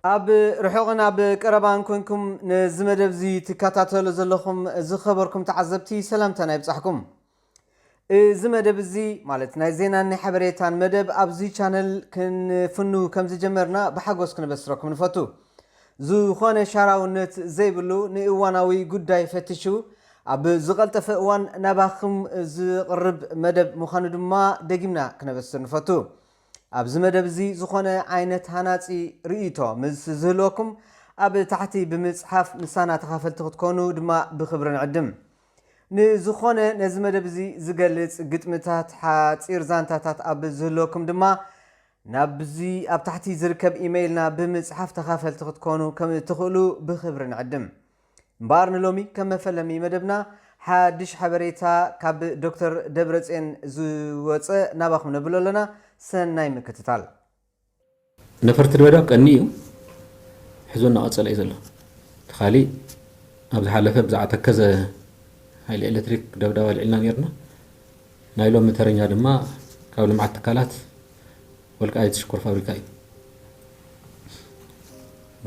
ኣብ ርሑቕን ኣብ ቀረባን ኮንኩም ነዚ መደብ እዚ ትከታተሉ ዘለኹም ዝኸበርኩም ተዓዘብቲ ሰላምታና ይብጻሕኩም። እዚ መደብ እዚ ማለት ናይ ዜናን ናይ ሓበሬታን መደብ ኣብዚ ቻነል ክንፍኑ ከም ዝጀመርና ብሓጎስ ክነበስረኩም ንፈቱ። ዝኾነ ሻራውነት ዘይብሉ ንእዋናዊ ጉዳይ ፈቲሹ ኣብ ዝቐልጠፈ እዋን ናባኹም ዝቕርብ መደብ ምዃኑ ድማ ደጊምና ክነበስር ንፈቱ። ኣብዚ መደብ እዚ ዝኾነ ዓይነት ሃናጺ ርእይቶ ምስ ዝህልወኩም ኣብ ታሕቲ ብምጽሓፍ ምሳና ተኻፈልቲ ክትኮኑ ድማ ብኽብሪ ንዕድም። ንዝኾነ ነዚ መደብ እዚ ዝገልጽ ግጥምታት፣ ሓጺር ዛንታታት ኣብ ዝህልወኩም ድማ ናብዚ ኣብ ታሕቲ ዝርከብ ኢመይልና ብምጽሓፍ ተኻፈልቲ ክትኮኑ ከም እትኽእሉ ብኽብሪ ንዕድም። እምበኣር ንሎሚ ከም መፈለሚ መደብና ሓድሽ ሓበሬታ ካብ ዶክተር ደብረጽዮን ዝወጸ ናባኹም ነብሎ ኣለና። ሰናይ ምክትታል። ነፈርቲ ድበዳብ ቀኒ እዩ ሕዞ እናቐጸለ እዩ ዘሎ። እቲ ካሊእ ኣብ ዝሓለፈ ብዛዕባ ተከዘ ሓይሊ ኤሌክትሪክ ደብዳብ ኣልዒልና ነርና። ናይ ሎሚ ተረኛ ድማ ካብ ልምዓት ትካላት ወልቃይት ሽኮር ፋብሪካ እዩ።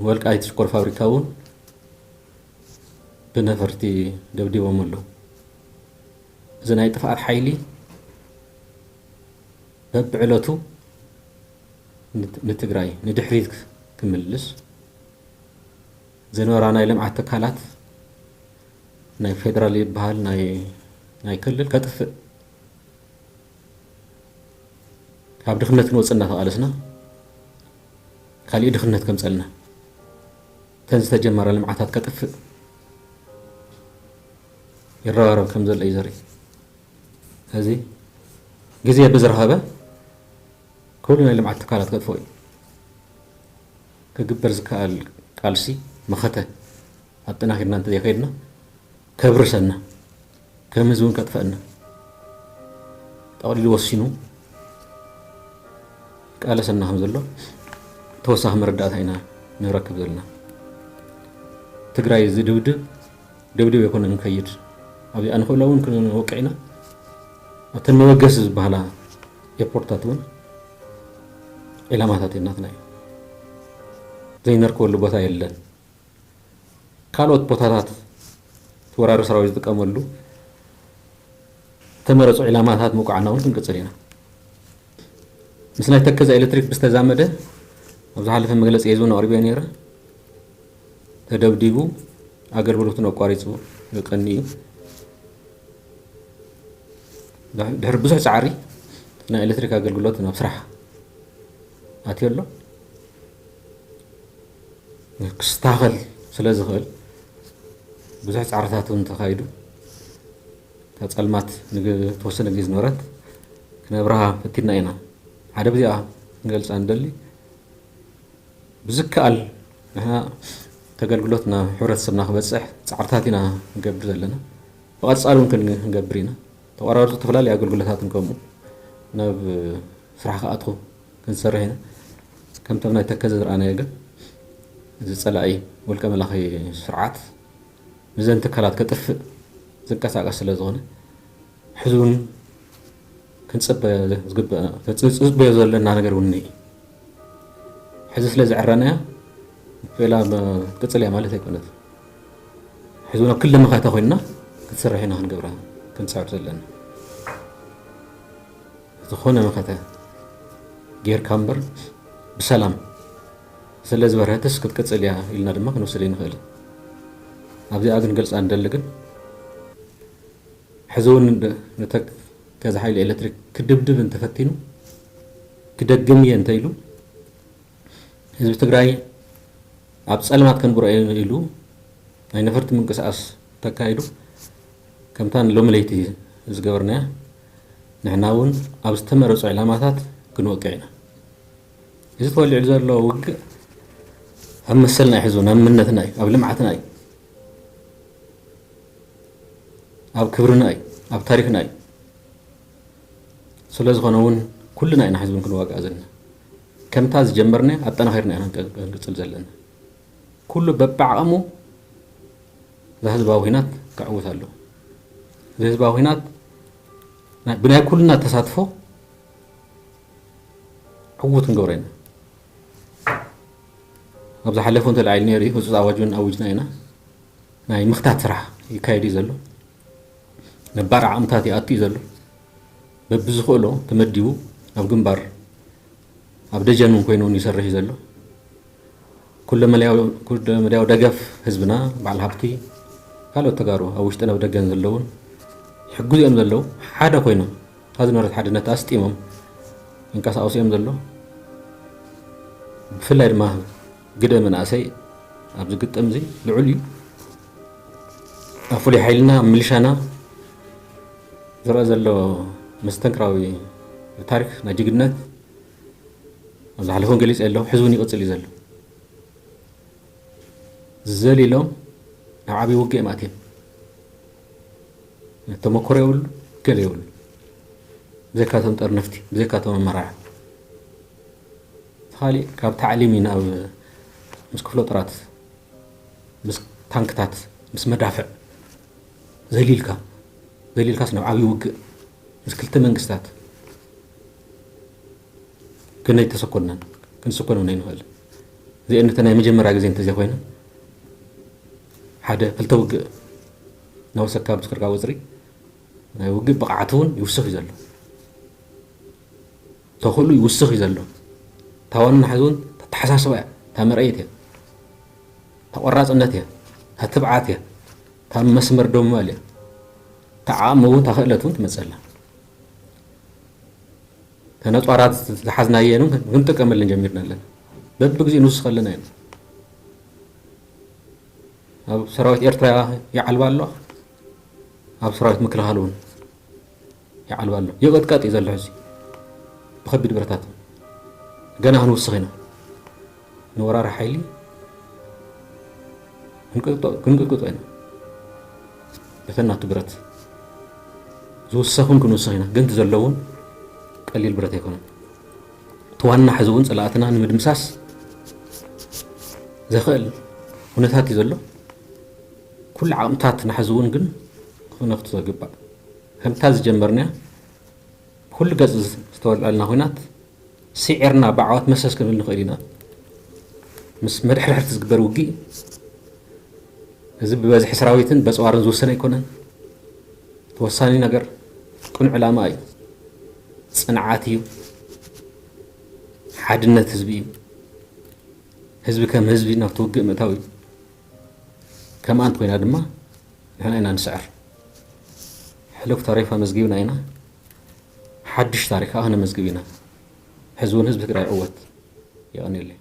ወልቃይት ሽኮር ፋብሪካ እውን ብነፈርቲ ደብዲቦም ኣለዉ። እዚ ናይ ጥፍኣት ሓይሊ በብዕለቱ ንት-፣ ንትግራይ ንድሕሪት ክምልስ፣ ዝነበራ ናይ ልምዓት ትካላት ናይ ፌደራል ይበሃል ናይ፣ ናይ ክልል ከጥፍእ፣ ካብ ድኽነት ክንወፅእ እናተቓለስና ካሊእ ድኽነት ከምፀልና፣ እተን ዝተጀመራ ልምዓታት ከጥፍእ ይረባረብ ከም ዘሎ እዩ ዘርኢ። እዚ ግዜ ብዝረኸበ ኩሉ ናይ ልምዓት ትካላት ከጥፍኦ እዩ። ክግበር ዝከኣል ቃልሲ መኸተ ኣጠናኺርና እንተዘይከይድና ከብርሰና፣ ከም ህዝቢ እውን ከጥፈአና ጠቕሊሉ ወሲኑ ይቃለሰና ከም ዘሎ ተወሳኺ መረዳእታ ኢና ንረክብ ዘለና። ትግራይ ዝድብድብ ደብድብ ኣይኮነን ንከይድ። ኣብዚኣ ንኽእሎ እውን ክንወቅዕ ኢና። ኣብተን መበገሲ ዝበሃላ ኤርፖርትታት እውን ዒላማታት ናትና እዩ። ዘይነርከበሉ ቦታ የለን። ካልኦት ቦታታት እቲ ወራሪ ሰራዊት ዝጥቀመሉ ተመረፁ ዒላማታት ምውቃዕና እውን ክንቅፅል ኢና። ምስ ናይ ተከዘ ኤሌክትሪክ ብዝተዛመደ ኣብ ዝሓለፈ መግለፂ ህዝብን ኣቕሪበ ነይረ። ተደብዲቡ ኣገልግሎቱን ኣቋሪፁ ቀኒ እዩ። ድሕ-፣ ድሕሪ ብዙሕ ጻዕሪ ናይ ኤሌክትሪክ ኣገልግሎት ናብ ስራሕ ኣትዮ ኣሎ። ክስተኻኸል ስለ ዝኽእል ብዙሕ ጻዕርታት እውን ተኻይዱ። እታ ጸልማት ንግ-፣ ተወሰነ ግዜ ዝነበረት ክነብርሃ ፈቲና ኢና። ሓደ ብዚኣ ክንገልጻ ንደሊ፣ ብዝከኣል ንሕና እቲ ኣገልግሎት ናብ ሕብረተሰብና ክበጽሕ ጻዕርታት ኢና ንገብር ዘለና። ብቐጻሊ እውን ክን-፣ ክንገብር ኢና። ተቋራረጹ ዝተፈላለዩ ኣገልግሎታት ከምኡ ናብ ስራሕ ክኣትኹ ክንሰርሕ ኢና። ከምቶም ናይ ተከዘ ዝረኣናዮ ግን እዚ ጸላኢ ውልቀ መላኺ ስርዓት ነዘን ትካላት ከጥፍእ ዝንቀሳቐስ ስለ ዝኾነ፣ ሕዚ እውን ክንጽበ ዝግበ-፣ ዝጽበዮ ዘለና ነገር እውን እዩ። ሕዚ ስለ ዘዕረናያ፣ ፌላ ትቅጽል እያ ማለት ኣይኮነት። ሕዚ እውን ኣብ ክልተ መኸተ ኮይንና ክትሰርሕ ኢና ክንገብራ ክንጽዕር ዘለና። ዝኾነ መኸተ ጌርካ እምበር፣ ብሰላም ስለ ዝበርሀትስ ክትቅጽል እያ ኢልና ድማ ክንወስድ ኣይንኽእልን። ኣብዚኣ ግን ገልጻ እንደሊ ግን፣ ሕዚ እውን ን-፣ ንተክ-፣ ገዛ ሓይሊ ኤሌክትሪክ ክድብድብ እንተፈቲኑ፣ ክደግም እየ እንተኢሉ፣ ህዝቢ ትግራይ ኣብ ጸልማት ከንብሮ እየ ኢሉ ናይ ነፈርቲ ምንቅስቃስ ተካይዱ፣ ከምታ ንሎሚ ለይቲ ዝገበርናያ፣ ንሕና እውን ኣብ ዝተመረጹ ዕላማታት ክንወቅዕ ኢና። እዚ ተወሊዑ ዘሎ ውግእ ኣብ መሰልና እዩ፣ ሕዚ እውን ኣብ መንነትና እዩ፣ ኣብ ልምዓትና እዩ፣ ኣብ ክብርና እዩ፣ ኣብ ታሪኽና እዩ። ስለ ዝኾነ እውን ኩልና ኢና ሕዚ እውን ክንዋጋእ ዘለና። ከምታ ዝጀመርና ኣጠናኺርና ኢና ክንቀ-፣ ክንቅጽል ዘለና። ኩሉ በብዓቕሙ እዚ ህዝባዊ ኲናት ክዕውት ኣለዎ። እዚ ህዝባዊ ኲናት ናይ፣ ብናይ ኩልና ተሳትፎ ዕዉት ክንገብሮ ኢና። ኣብ ዝሓለፈ እንተልዓይሉ ነይሩ እዩ። ህፁፅ ኣዋጅ እውን ኣዊጅና ኢና። ናይ ምኽታት ስራሕ ይካየድ እዩ ዘሎ። ነባር ዓቕምታት ይኣቱ እዩ ዘሎ። በብዝኽእሎ ተመዲቡ ኣብ ግንባር፣ ኣብ ደጀን እውን ኮይኑ እውን ይሰርሕ እዩ ዘሎ። ኩለመዳያዊ ደገፍ ህዝብና፣ በዓል ሃብቲ፣ ካልኦት ተጋሩ ኣብ ውሽጥን ኣብ ደገን ዘለውን ይሕግዙ እዮም ዘለዉ። ሓደ ኮይኖም እታ ዝነበረት ሓድነት ኣስጢሞም ይንቀሳቐሱ እዮም ዘለዉ። ብፍላይ ድማ ግደ መናእሰይ ኣብዚ ግጥም እዚ ልዑል እዩ። ኣብ ፍሉይ ሓይልና፣ ኣብ ምልሻና ዝረኣ ዘሎ መስተንክራዊ ታሪክ ናይ ጅግነት ኣብ ዝሓለፈ እውን ገሊፀ ኣለኹ፣ ሕዚ እውን ይቕፅል እዩ ዘሎ። ዘሊሎም ናብ ዓብዪ ውግእ እዮም ኣትዮም። ተመክሮ የብሉ፣ ገለ የብሉ። ብዘይካቶም ጠርነፍቲ፣ ብዘይካቶም ኣመራርሓ። እቲ ካሊእ ካብ ታዕሊም እዩ ናብ ምስ ክፍለ ጦራት፣ ምስ ታንክታት፣ ምስ መዳፍዕ ዘሊልካ፣ ዘሊልካስ ናብ ዓብዪ ውግእ ምስ ክልተ መንግስታት ግን ኣይተሰኮናን፣ ክንስኮን እውን ኣይንኽእል። እዚአን ነተ ናይ መጀመርያ ግዜ እንተዘይኮይነ፣ ሓደ ክልተ ውግእ እናወሰካ ምስ ክርካ ወፅሪ፣ ናይ ውግእ ብቕዓት እውን ይውስኽ እዩ ዘሎ። ተኽእሉ ይውስኽ እዩ ዘሎ። እታ ዋና ሕዚ እውን ተተሓሳስባ እያ፣ እታ መርኣየት እያ፣ እታ ቆራፅነት እያ፣ እታ ትብዓት እያ፣ እታ መስመር ደው ምባል እያ። እታ ዓቕሚ እውን እታ ክእለት እውን ትመፀላ። ተነፃራት ዝሓዝናየን ክንጥቀመለን ጀሚርና ኣለና። በብግዜኡ ንውስኸ ኣለና ኢና። ኣብ ሰራዊት ኤርትራ ይዓልባ ኣሎ፣ ኣብ ሰራዊት ምክልኻል እውን ይዓልባ ኣሎ። ይቕጥቀጥ እዩ ዘሎ ሕዚ ብኸቢድ ብረታት። ገና ክንውስኽ ኢና። ንወራሪ ሓይሊ ክንቅጥቅጦ ኢና። በተን ናቱ ብረት ዝውሰኹን ክንውስኽ ኢና። ግን እቲ ዘለውን ቀሊል ብረት ኣይኮነን። እቲ ዋና ሕዚ እውን ጸላእትና ንምድምሳስ ዘኽእል ኩነታት እዩ ዘሎ። ኩሉ ዓቕምታት ናሕዚ እውን ግን ክነኽቱ ዘግባእ። ከምታ ዝጀመርናያ ብኩሉ ገጽ ዝተወልዐልና ኹናት ስዒርና ብዓወት መሰስ ክንብል ንኽእል ኢና። ምስ መድሕርሕርቲ ዝግበር ውግእ፣ እዚ ብበዝሒ ሰራዊትን በጽዋርን ዝውሰን ኣይኮነን። እቲ ወሳኒ ነገር ቅኑዕ ዕላማ እዩ፣ ጽንዓት እዩ፣ ሓድነት ህዝቢ እዩ። ህዝቢ ከም ህዝቢ ናብቲ ውግእ ምእታው እዩ። ከምኣ እንተኾይና ድማ ንሕና ኢና ንስዕር። ሕሉፍ ታሪኽ ኣመዝጊብና ኢና፣ ሓድሽ ታሪኽ ከዓ ክነመዝግብ ኢና። ሕዚ እውን ህዝቢ ትግራይ ይዕወት። የቐንየለይ።